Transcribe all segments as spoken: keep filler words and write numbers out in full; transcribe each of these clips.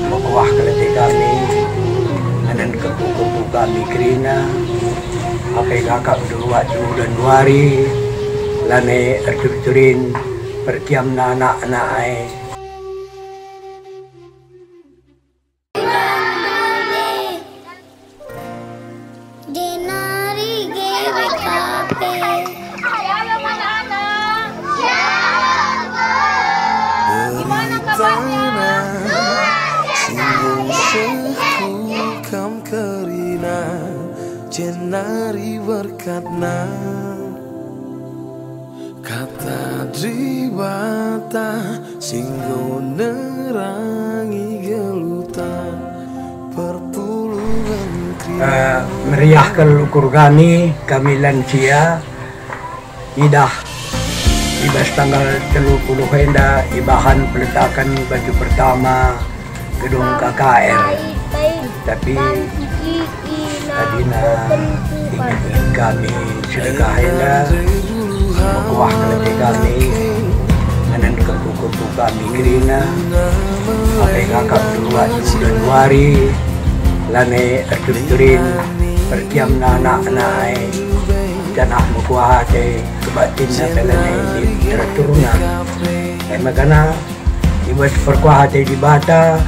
Mekuah kal ate kami, nganan kempu-kempu kami kerina, ake kakap dua bulan wari, lanai erturin-turin perkiamna anak-anak ai. Jenari G W K P. Gimana kabarnya? Singgung sehku kam kerina, jenari berkatna. Kata Dibata si enggo nerangi geluhta perpulungen kerina. Eh, meriah kal ukur kami, kami lansia, idah i bas tanggal telu puluh enda ibahan peletaken batu pertama gedung K K R. Tapi tadina inget-inget kami sedekah enda, mekuah kal ate kami, nganan kempu-kempu kami kerina, ake kakap dua bulan wari, lanai erturin-turin perkiamna anak-anak ai, janah mekuah ate kebatinna pe lanai teraturna. E maka na, i bas perkuah ate Dibata,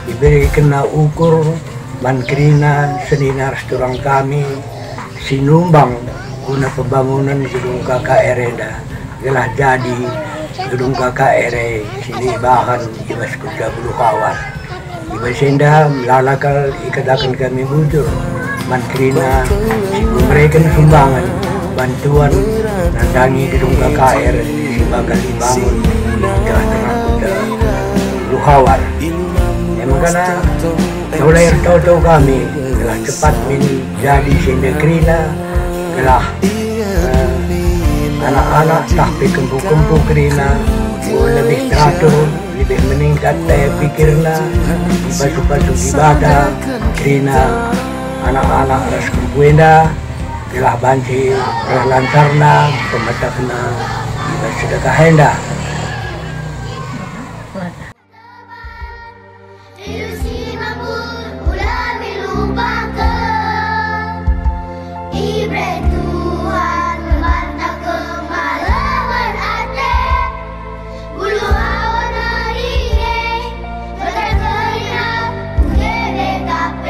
iberekenNa ukur man kerina senina ras turang kami si numbang guna pembangunen gedung K K R enda, gelah jadi gedung K K R e si ibahan i bas Kuta Buluhawar. I bas enda melala kal ikataken kami bujur man kerina si mereken sumbangan bantuan nandangi gedung K K R si bakal dibangun i tengah-tengah Kuta Buluhawar. E maka na, mulai ertoto kami gelah cepat min jadi si enda kerina, gelah, eh, anak-anak tah pe kempu-kempu kerina enggo lebih teratur, lebih meningkat daya pikirna, ipasu-pasu Dibata kerina anak-anak ras kempu enda, gelah banci erlancarna pemetekna i bas sedekah enda. Ilusi mabur ula milupaken, ibereken Tuhan man banta kemalemen ate. Buluhawar nari e, berkat kerina ku G W K P.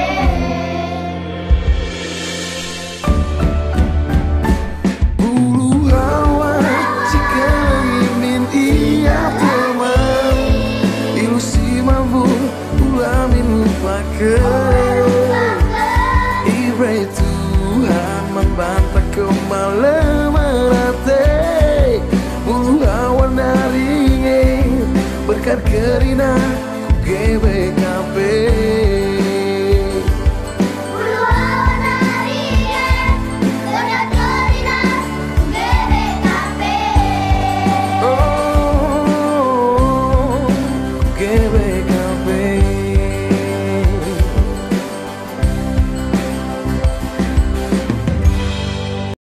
Buluhawar si kelengi min ia teman, ilusi mabur ula min lupaken. Ibereken Tuhan man banta kemalemen